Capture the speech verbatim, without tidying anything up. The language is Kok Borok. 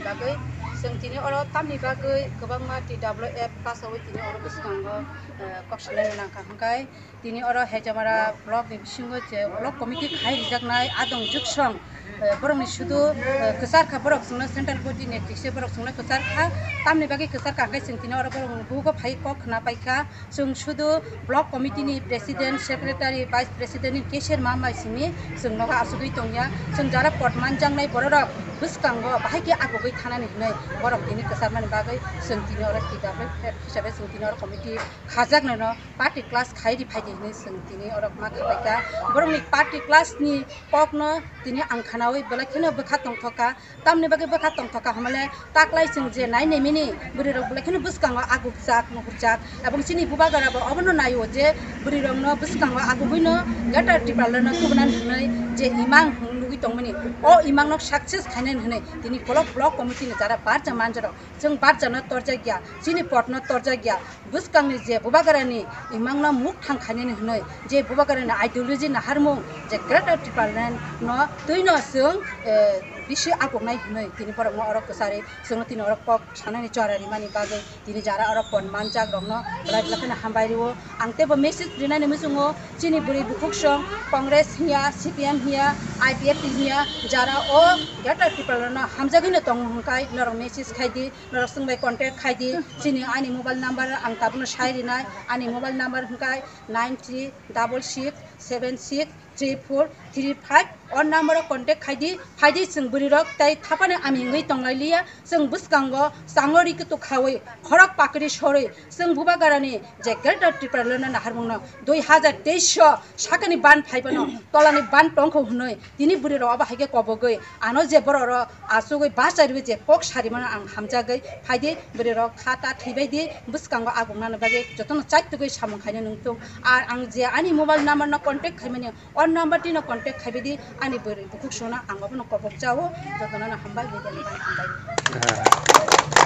Bagwi chwng tini oro tamni bagwi kwbangma T W F pass-oi tini oro bwskango, eh, kok sanani nangkha hwnkhe tini oro Hejamara block ni bisingo je block committee khai rijaknai adong juksong, eh, borokni sudu, eh, kwchar kha, borok chwngno central body ni tise borok chwngno kwchar kha, tamni bagwi kwchar kha hwnkhe chwng tini oro borokni bugo phai kok khna paikha. Chwng sudu block committee ni president, secretary, vice president ni kesher ma mai simi chwng nogo asugwi tongya. Chwng jara pot manjaknai bororok bwskango bahai khe agugwi thanani hwnwi borok tini kwcharmani bagwi chwng tini oro T W F hisabe chwng tini oro committee khajaknaino party class khai ri phaidi hwnwi chwng tini oro ma khapaikha. Borokni party class ni kokno tini ang khnaui belai kheno bwkha tongthokha. Tamni bagwi bwkha tongthokha hwnmale taklai chwng je nai nemini bwrwirok belai kheno bwskango agukjak, nuhurjak, ebong chini bubagarabo obono naio je bwrwirokno bwskango agugwino Greater Tipralandno tubunani hwnwi je imang nugwi tongmani, o imangno success khainani hwnwi tini kolok block committee ni jara barja manjaro chwng barjano torjakya, chini potno torjakya. Bwskangni je bubagrani imangno mukthang khainani hwnwi, je bubagrani ideology naharmung, je Greater Tipraland no twino chwng, eh, bisi aguknai hwnwi tini borokno oro kwcharwi chwngno tini oro kok sanani chora rimani bagwi tini jara oro pot manjak rokno belai belai kheno hambai rwo. Ang teibo message rinani muchungo chini bwrwi bukhuksong Congress hiya, C P M hiya, I P F T hiya, jara o Greater Tipraland no hamjagwino tongo hwnkhai norok message khaidi. Norok chwng bai contact khai di. Chini ani mobile number ang tabukno sai rinai. Ani mobile number hwnkhe nine three double six seven six three four three five. O number o contact khai di. Phai di, chwng bwrwi rok tei thapani ami wngwi tonglai liya. Chwng bwskango chango ri kwtuk khaui khorok pakri sorwi chwng bubagarani je Greater Tipraland no naharmung no dui hazar teis o sakani ban phai phano tolani ban tongkho hwnwi tini bwrwi rok abo hai khe kobogwi ano je borok rok asugwi bachai rwui je kok sarimano ang hamjagwi phaidi, bwrwi rok kha ta thwibaidi bwskango aguknani bagwi jotono chaitugwi samung khaina nungtung. Ar ang je ani mobile number no contact khaimani, o number tino contact khaibaidi ani bwrwi bukhuksongno ang obono kobok jao, jotono no hambai, media ni bai hambai.